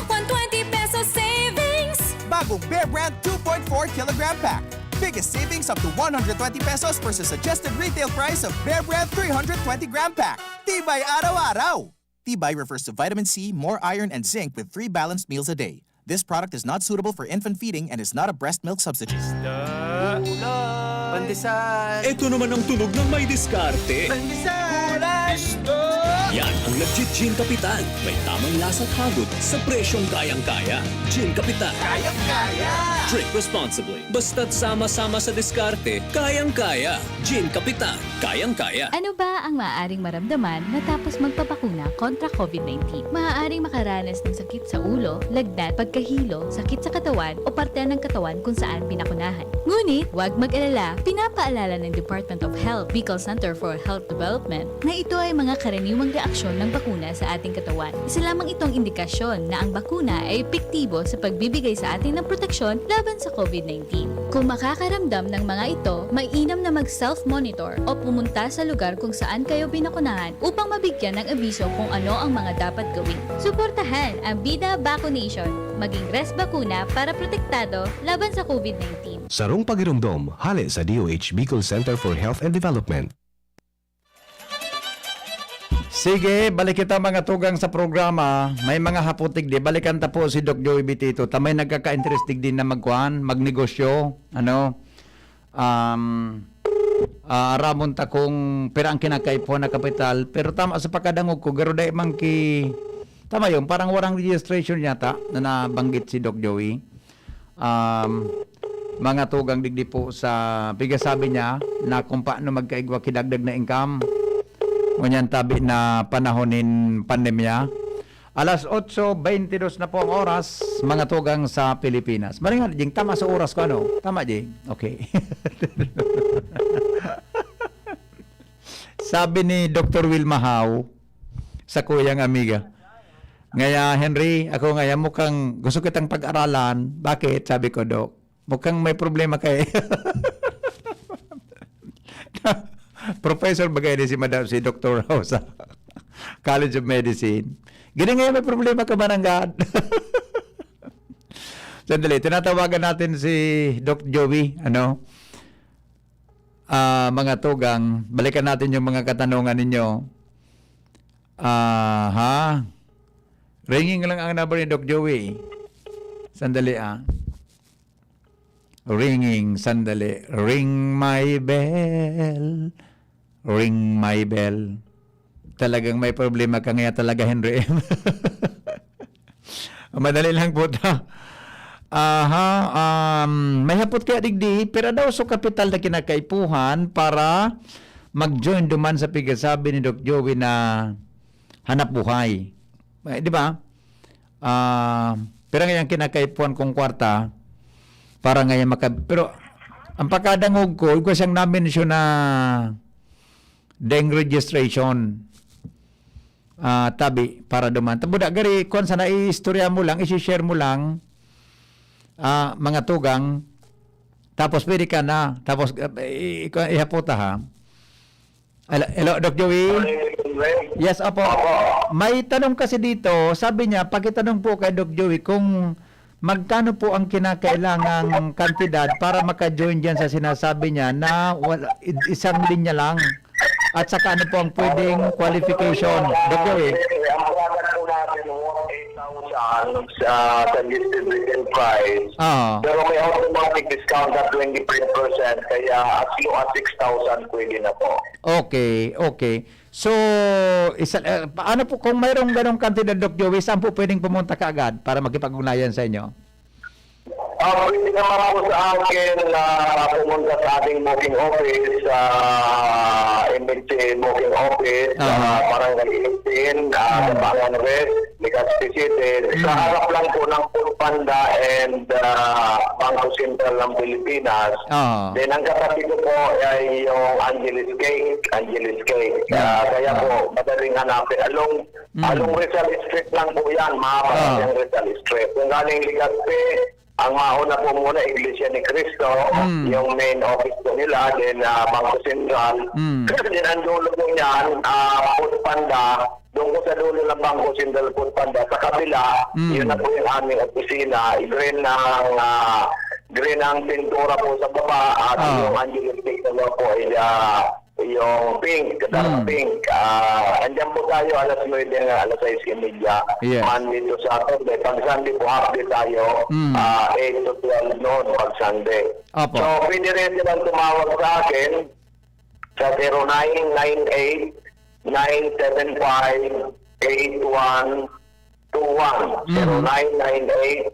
One twenty peso savings! Bagong Bear Brand two point four kilogram pack. Biggest savings up to one hundred twenty pesos versus suggested retail price of Bear Brand three hundred twenty gram pack. Tibay araw-araw! Tibay refers to vitamin C, more iron, and zinc with three balanced meals a day. This product is not suitable for infant feeding and is not a breast milk substitute. Pandesal! Ito naman ang tunog ng may diskarte. Pandesal! Gulay! Isda! Yan ang Legit Gin Kapitan. May tamang lasa at hagod sa presyong kayang-kaya. Gin Kapitan. Kayang-kaya! Drink responsibly. Basta't sama-sama sa diskarte, kayang-kaya. Gin Kapitan, kayang-kaya. Ano ba ang maaaring maramdaman matapos magpabakuna kontra COVID nineteen? Maaaring makaranas ng sakit sa ulo, lagnat, pagkahilo, sakit sa katawan o parte ng katawan kung saan pinakunahan. Ngunit, huwag mag-alala, pinapaalala ng Department of Health, Bicol Center for Health Development, na ito ay mga karaniwang reaksyon ng bakuna sa ating katawan. Isa lamang itong indikasyon na ang bakuna ay epektibo sa pagbibigay sa atin ng proteksyon laban sa COVID nineteen. Kung makakaramdam ng mga ito, mainam na mag-self-monitor o pumunta sa lugar kung saan kayo binakunahan upang mabigyan ng abiso kung ano ang mga dapat gawin. Suportahan ang Bida Vaccination. Maging Res Bakuna para protektado laban sa COVID nineteen. Sarong pagiromdom, hale sa D O H Bicol Center for Health and Development. Sige, balik kita, mga tugang, sa programa. May mga hapot digdi. Balikan ta po si Doc Joey Bitito. Ta may nagkaka-interest digdi na magkuan, magnegosyo, ano? Um, ah, aramon ta kung pira ang kinakaipuhan na kapital. Pero tama sa pagkadangog ko, garo dai man ki... Tama yun, parang warang registration yata na nabanggit si Doc Joey. Um, mga tugang digdi po sa pigasabi niya na kung paano magkaigwa ki dagdag na income. Ngunyan tabi na panahon nin pandemya. Alas otso beintidos na po ang oras, mga tugang sa Pilipinas. Maringan, Jing, tama sa oras ko, ano? Tama, Jing? Okay. Sabi ni Doktor Wilma Hao, sa kuyang amiga, "Ngaya, Henry, ako ngaya mukhang gusto kitang pag-aralan." "Bakit?" sabi ko, "Dok, mukhang may problema ka eh." Professor bagay ni si Madam, si Doktor Hao sa College of Medicine. "Gini ngaya may problema ka, mananggad." Sandali, tinatawagan natin si Doc Joey, ano? Ah, mga tugang, balikan natin yung mga katanungan ninyo. Aha. Ringing lang ang number ni Doc Joey. Sandali, ah. Ringing, sandali. Ring my bell. Ring my bell. Talagang may problema ka ngaya talaga, Henry M. Madali lang po ta. Aha, um, may hapot kaya digdi, pira daw so kapital na kinakaipuhan para mag-join duman sa pigasabi ni Doc Joey na hanap buhay. Eh, di ba? Ah, pira ngayang kinakaipuhan kong kwarta para ngayon maka... Pero ang pagkadangog ko, igwa siyang na-mention na deng registration. Ah, tabi, para duman. Tabuda, gari, kung sana i-istorya mo lang, isi-share mo lang, ah, mga tugang, tapos pwede ka na, tapos eh, i- i- ihapota ha. Hello, hello, Doc Joey? Yes, opo. May tanong kasi dito, sabi niya, pakitanong po kay Doc Joey kung magkano po ang kinakailangang kantidad para maka-join dyan sa sinasabi niya na wala, i- isang linya lang. At saka ano po ang pwedeng qualification, Doc Joey? Ang product po natin worth eight thousand sa suggested retail price. Ah, Pero may automatic discount na twenty-five percent, kaya as low as six thousand pwede na po. okay, okay. So, isa, eh, paano po kung mayroong ganong kantidad, Doc Joey, saan po pwedeng pumunta kaagad para makipag-ugnayan sa inyo? Ah, pwede naman po sa akin na pumunta sa ating booking office sa M H C booking office sa Aha. Barangay eighteen, ah, sa Bangon West, Legazpi City. Sa Mm. harap lang po ng Food Panda and ah, Bangko Sentral ng Pilipinas. Ah. Then ang katabi ko po ay yung Angeles Cake, Angeles Cake. Ah, kaya Ah. po, madaling hanapin. Along, Mm. along Rizal Street lang po yan, mahaba Ah. yung Rizal Street. Kung galing Legazpi, ang mauna po muna, Iglesia ni Cristo, Mm. yung main office po nila, then ah, Bangko Sentral. Mm. Then ang dulo po niyan, ah, Food Panda, doon po sa dulo ng Bangko Sentral Food Panda, sa kabila, Mm. yun na po yung aming opisina. Green ang, ah, green ang pintura po sa baba at Ah. yung Angeles Cake sa baba po ay ah, yung pink, dark Mm. pink. Ah, andyan po tayo alas nuwebe hanggang alas sais y media, Yes. Monday to Saturday. Pag Sunday po, half day tayo, Mm. ah, eight to twelve noon pag Sunday. Opo. So, pwede rin silang tumawag sa akin sa zero nine nine eight, nine seven five, eight one two one. Mm. Zero nine nine eight,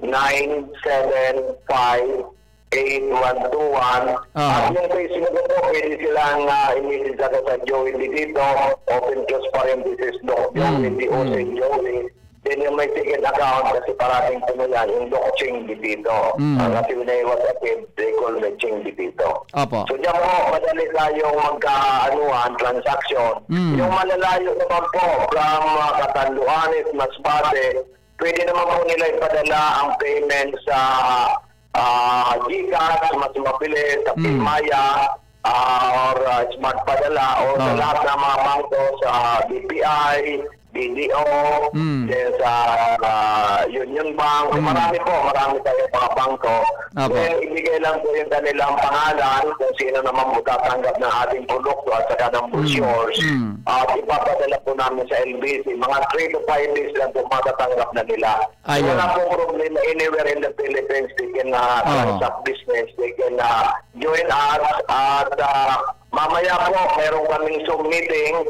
nine seven five eight one two one. Ah. At yung Facebook ko po, pwede silang, ah, i-message ako sa Joey Didito, open close parenthesis, Doc Joey, Mm, D O C mm. Joey. Then yung may second account, kasi parating po na yan, yung Doc Ching Didito. Mm. Ah, kasi when I was a kid, they call me Ching Didito. Opo. So, diyan po, madali tayong magkaanuhan, transaction. Mm. Yung malalayo naman po, from, ah, Catanduanes, Masbate, pwede naman po nila ipadala ang payment sa, ah, GCash, mas mabilis, sa Mm. PayMaya, ah, or, ah, Smart Padala, o sa Oo. lahat ng mga bangko, sa B P I, B D O, Mm. then sa, ah, Union Bank. Mm. Marami po, marami tayong mga bangko. Opo. Then, ibigay lang po yung kanilang pangalan, kung sino naman po tatanggap ng ating produkto at saka ng Mm. brochures. Mm. At ipapadala po namin sa L B C. Mga three to five days lang po, matatanggap na nila. Ayun. Wala pong problema, anywhere in the Philippines, they can, ah, Oo. transact business, they can, ah, join us. At, ah, mamaya po, meron kaming Zoom meeting,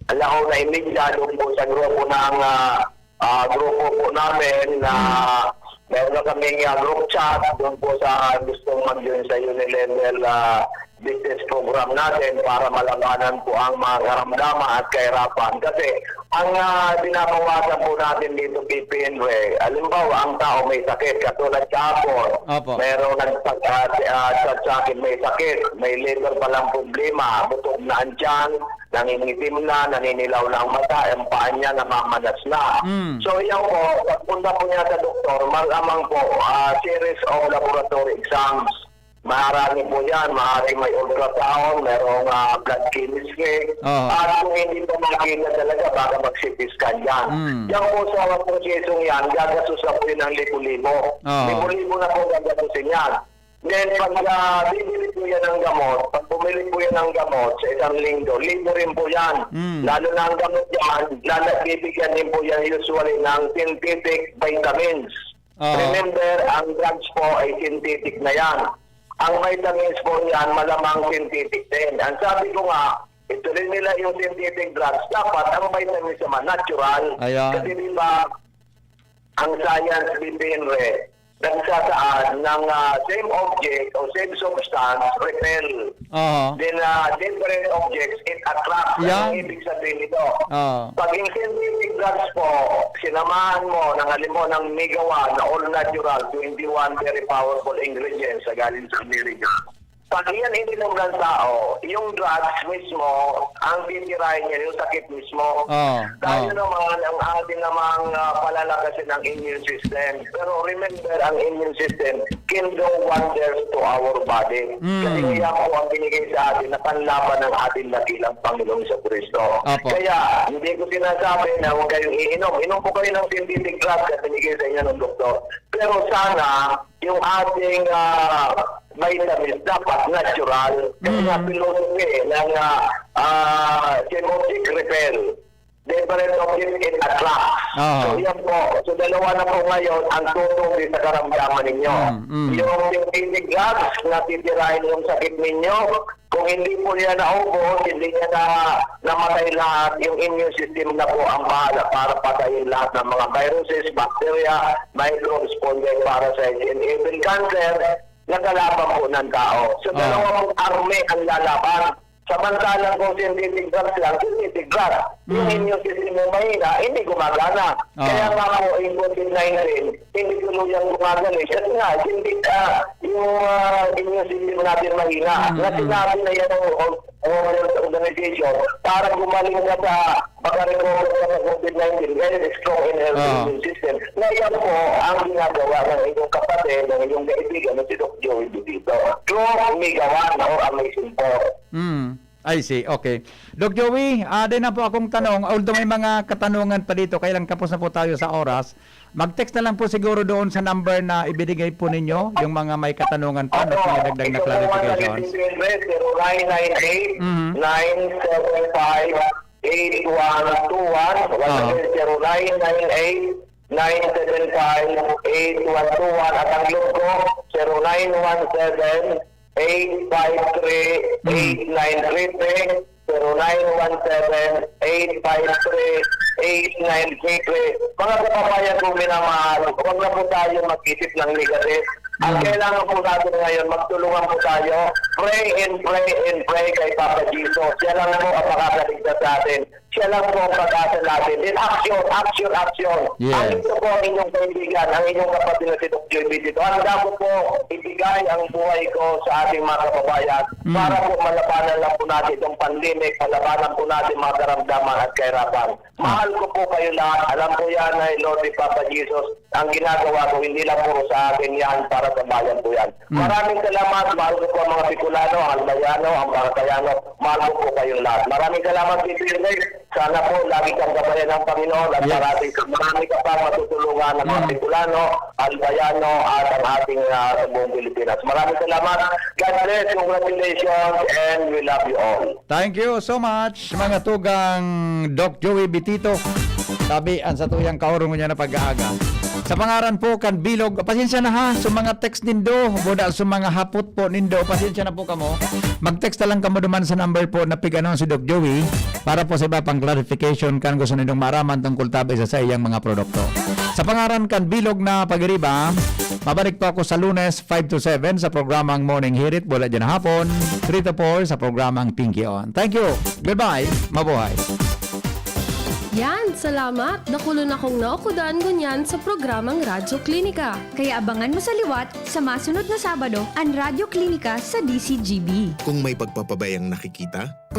alas una y media, doon po sa grupo ng, ah, ah, grupo po namin na Hmm. meron na kaming, ah, group chat, doon po sa gustong mag-join sa Unilevel, ah, business program natin para malabanan po ang mga karamdaman at kahirapan. Kasi ang, ah, binabawasan po natin dito, P P N, eh, halimbawa, ang tao may sakit, katulad kahapon, Opo. merong nagpag-, ah, si-, ah, chat sa akin, may sakit, may liver palang problema, butog na ang tiyan, nangingitim na, naninilaw na ang mata, ang paa niya namamanas na. Mm. So, yan po, pagpunta po niya sa doktor, malamang po, ah, series of laboratory exams. Marami po yan. Maaaring may ultrasound, merong, ah, blood chemistry. Oo. At kung hindi pa makita talaga, baka mag-C T scan yan. Mm. Yan po sa prosesong yan, gagastos na po yun ng libo-libo. Oo. Libo-libo na po gagastusin yan. Then, pag, ah, bibili po yan ng gamot, pag bumili po yan ng gamot sa isang linggo, libo rin po yan. Mm. Lalo na ang gamot yan, lala-, bibigyan din po yan usually ng synthetic vitamins. Oo. Remember, ang drugs po ay synthetic na yan. Ang vitamins po yan, malamang synthetic din. Ang sabi ko nga, ito rin nila yung synthetic drugs. Dapat ang vitamins naman, natural. Ayan. Kasi di ba, ang science, B P N re, nagsasaad ng, ah, same object o same substance repel. Oo. Then, ah, different objects, it attracts. Yan. Ang ibig sabihin nito, Oo. pag yung synthetic drugs po, sinamahan mo ng halimbawa ng Mega One na all natural, twenty-one very powerful ingredients na galing sa Amerika. Pag iyan ininom ng tao, yung drugs mismo, ang titirahin niya, yung sakit mismo. Oo, Tayo oo. naman, ang atin namang, ah, palalakasin ang immune system. Pero remember, ang immune system can do wonders to our body. Mm. Kasi yan po ang binigay sa atin na panlaban ng ating dakilang Panginoong Jesucristo. Opo. Kaya, hindi ko sinasabi na huwag kayong iinom. Inom po kayo ng synthetic drugs na binigay sa inyo ng doktor. Pero sana, yung ating, ah, vitamins dapat natural. Kasi nga, Mm. philosophy eh, ng, ah, ah, same object repel. Different object it attracts. Oo. So, yan po. So, dalawa na po ngayon ang tutukoy sa karamdaman ninyo. Mm, mm. Yung synthetic drugs na titirahin yung sakit ninyo, kung hindi po niya naubos, hindi niya na namatay lahat, yung immune system na po ang bahala para patayin lahat ng mga viruses, bacteria, microbes, fungi, parasites, and even cancer na kalaban po ng tao. So, Ah. dalawa pong army ang lalaban. Samantalang kung synthetic drugs lang, synthetic drugs. Yung Mm. immune system mo mahina, hindi gumagana. Ah. Kaya nga po, yung covid nineteen, hindi tuluyang gumagaling. Kasi nga, hindi, ah, yung, ah, immune system natin mahina. Mm, Na mm. sinabi na yan ng World Health Organization, para gumaling ka sa makarecover ka sa covid nineteen, very strong and healthy Oo. immune system. Na yan po ang ginagawa ng inyong kapatid, ng inyong kaibigan na si Doc Joey Didito. Through Mega One or Amazing Four. Mm. I see. Okay. Doc Joey, ah, din na po akong tanong. Although may mga katanungan pa dito, kaya lang kapos na po tayo sa oras. Mag-text na lang po siguro doon sa number na ibinigay po ninyo, yung mga may katanungan pa, Opo. no, kung may dagdag na Ito po ang clarifications. Zero nine nine eight, Mhm. nine seven five, eight one two one. Once Oo. again, zero nine nine eight, nine seven five, eight one two one. At ang Globe ko, zero nine one seven, eight five three, eight nine three three, zero nine one seven, eight five three, eight, nine, six, eh. Mga kababayan kong minamahal, huwag na po tayo mag-isip ng negative. Ang Mm. kailangan po natin ngayon, magtulungan po tayo. Pray and pray and pray kay Papa Jesus. Siya lang po ang makakaligtas sa atin. Siya lang po ang pag-asa natin. Then action, action, action. Yes. Ang ito po ang inyong kaibigan, ang inyong kapatid na si Doc Joy Bidito. Handa ko po ibigay ang buhay ko sa ating mga kababayan Mm. para po malabanan lang po natin itong pandemic, malabanan po natin mga karamdaman at kahirapan. Ah. Mahal ko po kayo lahat. Alam ko yan ay Lord ni Papa Jesus. Ang ginagawa ko, hindi lang puro sa akin yan, para sa bayan po yan. Mm. Maraming salamat. Mahal ko po ang mga Bicolano, ang Albayano, ang Baracayano. Mahal ko po kayong lahat. Maraming salamat, Tito Enric. Sana po lagi kang gabayan ng Panginoon at Yes. marami, marami ka pang matutulungan ng mga Mm. Bicolano, Albayano at ang ating, ah, sa buong Pilipinas. Maraming salamat. God bless. Congratulations and we love you all. Thank you so much, mga tugang Doc Joey Bitito. Sabi, ang satuyang kaurong niya na pag-aaga. Sa pangaran po kan Bilog, pasensya na ha, sa mga text nindo, buda sa mga hapot po nindo, pasensya na po kamo. Mag-text na lang kamo duman sa number po na pig-ano si Doc Joey para po sa iba pang clarification kan gusto nindong maaraman tungkol tabi sa saiyang mga produkto. Sa pangaran kan Bilog na Pagiriba, mabalik po ako sa Lunes, five to seven sa programang Morning Hirit, buda dyan hapon, three to four sa programang Pinkion. Thank you. Goodbye. Mabuhay. Yan, salamat. Dakul na akong naukudan ngunyan sa programang Radyo Klinika. Kaya abangan mo sa liwat sa masunod na Sabado an Radyo Klinika sa D C G B. Kung may pagpapabayang nakikita,